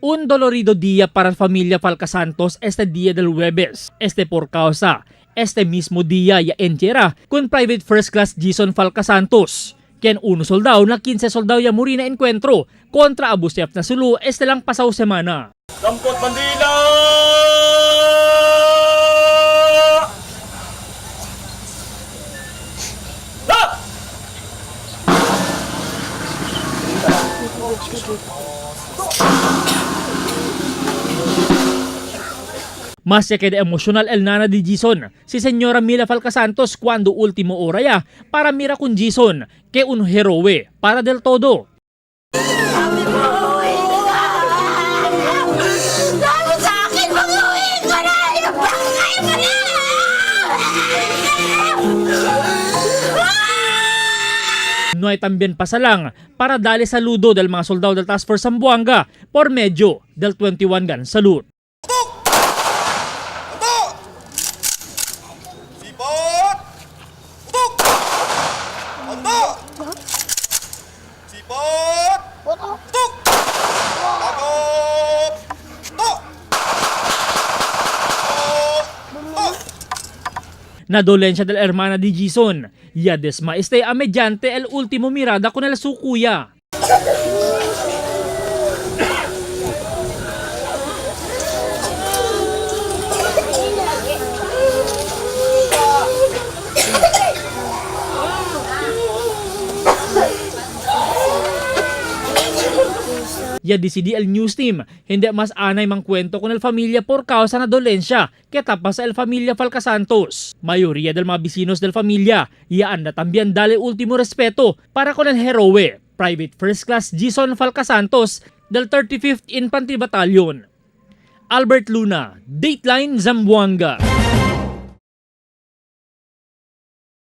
Un dolorido día para familia Falcasantos este día del jueves, este por causa, este mismo día ya entierra con Private First Class Jason Falcasantos, quien uno soldado na 15 soldado ya muri na encuentro kontra Abu Sayyaf na Sulu este lang pasaw semana. Dampot bandila! Ha! Mas ya queda emocional el nana di Jason, si Señora Mila Falcasantos cuando último hora ya para mira con Jason, que un heroe para del todo. Sabi mo, uwi ka na! Sabi sa akin, mag-uwi ka na! Inabangkay ka na! No hay también pasalang para dali saludo del mga soldado del Task Force Zamboanga por medio del 21 gun salute. Sipot! Putok! Handa! Sipot! Putok! Takop! Tok! Tok! Na dolencia del hermana di Jason, ya desma este a mediante el último mirada con el su kuya. Ya decidi el news team, hindi mas anay mang kwento con el familia por causa na dolencia que tapas el familia Falcasantos. Mayoría del mga bisinos del familia, ya anda también dale último respeto para con el heroe, Private First Class Jason Falcasantos del 35th Infantry Battalion. Albert Luna, Dateline Zamboanga.